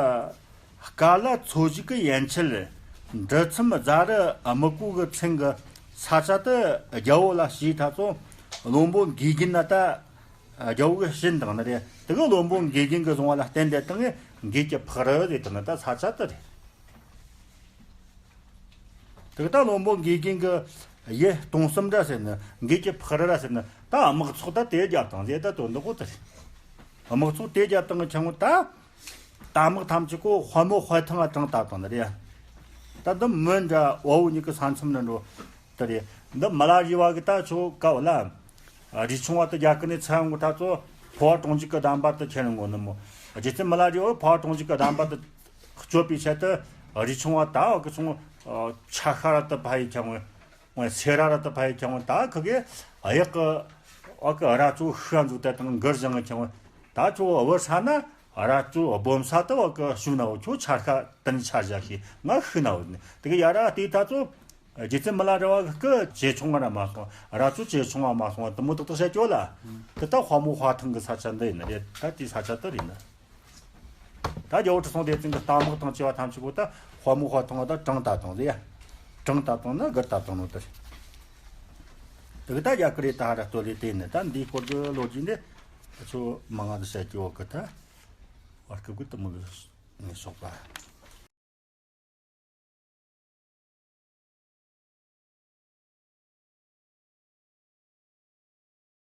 ཀ་ལ་མཚོ་བཞི་གི་ཡན་ཆད། འབྲི་མཚམས་རྫ་རི་དམུ་གུ་གི་མཚན་གི་ས་ཆ་དེ་རྒྱལ་པོ་ལ་ཞུས་ཐ་ཚོ། བློན་པོ་འགོས་རྒན་ན་ད་རྒྱལ་པོ་གི་བྱིན་བཏང་ནི་རེད། དེ་གི་བློན་པོ་འགོས་རྒན་གི་བཟུང་བ་ལ་བརྟེན་ཏེ་བཏང་ངས་འགོས་ཀྱི་ཕག་རི་ཟེར་དེ་ནི་ད་ས་ཆ་དེ་རེད། དེ་གི་ད་བློན་པོ་འགོས་རྒན་གི་ཡུལ་སྟོང་གསུམ་ར་ཟེར་ནི། འགོས་ཀྱི་ཕག་རི་ར་ཟེར་ནི། ད་དམག་ཚོགས་ད་དེ་རྒྱབ་དང་ཟེར། ད་དོན་དག་གོ་དེ་རེད། དམག་ཚོགས་དེ་རྒྱབ་དང་གི་ཆང་གོ་ད། རྟ་དམག་ཐམས་ཅད་གོ་དཔའ་མོ་དཔའ་ཐང་ང་དྲངས་ད་དང་ནི་རེད། ད་འདི་མོན་འདྲ་བ་བོ་གཉིས་ཀྱི་ས་མཚམས་ན་འགྲོ་དེ་རེད། འདི་མ་ལ་རི་བ་གི་ད་ཆོ་ཀ་བ་ལ། རི་ཆུང་བ་དུ་རྒྱ་ཀི་ནས་ཚ་ཡང་གི་ད་ཚོ་ཕོ་བ་གྲོང་འཇུག་གི་གདམས་པ་དུ་ཁྱེར་འགོ་ནི་མོ། རྗེ་བཙུན་མ་ལ་རི་བ་ཕོ་བ་གྲོང་འཇུག་གི་གདམས་པ་དུ་སྤྱོད་པའི་ཆེད་དུ་རི་ཆུང་བ་ད་བ་གི་ཆུང་ཆ་ཤ་ར་དུ་ཕ་ཡི་ཁྱང་བ། སེ་ར་ར་དུ་ཕ་ཡི་ཁྱང་བ་ད་ཁི་གེ་གཡག་གི་བ་གི་ར་ཅོ་ཤ་འཛུགས་ད་དང་གར་བཞེངས་ཁྱང་བ་ད་ཆོ་བ་ས་ན་ར་ཅོ་སྦོམ་ས་དུ་བ་གི་ཤུ་ན་བ་ཆོ་ཆ་ཤ་དུ་ནི་ཆ་བཞག་ཤི་ང་ཤི་ན་བ་ནི་དེ་གི་ཡ་ར་དེ་ད་ཚོ། རྗེ་བཙུན་མི་ལ་རས་པ་གི་ཇེ་ཆུང་བ་ར་མ་སོང་། ར་ཅོ་ཇེ་ཆུང་བ་མ་སོང་བ་དུ་མོ་ཏག་ཏག་བཤད་ཀྱོ་ལ། དེ་ལྟ་དཔའ་མོ་དཔའ་ཐང་གི་ས་ཆ་འདི་ཡིན་ན་རེད། ད་དེའི་ས་ཆ་དེ་རེད་ན། ད་རྒྱལ་པོ་ཁྲི་སྲོང་ལྡེ་བཙན་གི་རྟ་དམག་དང་བཅས་པ་ཐམས་ཅད་པོ་ད་དཔའ་མོ་དཔའ་ཐང་བ་ད་དྲངས་ད་དང་ཟེར་ཡ། དྲངས་ད་དང་ན་སྒར་ད་དང་ནོ་དེ་རེད། དེ་གི་ད་རྒྱ་གི་རེད་ད་ཧ་ར་སྟོད་ལས་དེ་ཡིན་ན་ད་འདིའི་སྐོར་གི་ལོ་རྒྱུས་འདི་ཁྱོད་མང་ང་དུ་བཤད་ཀྱི་འོག་གི་ད་བར་སྐབས་གི་དུ་མོ་གི་ངས་སོག་པ།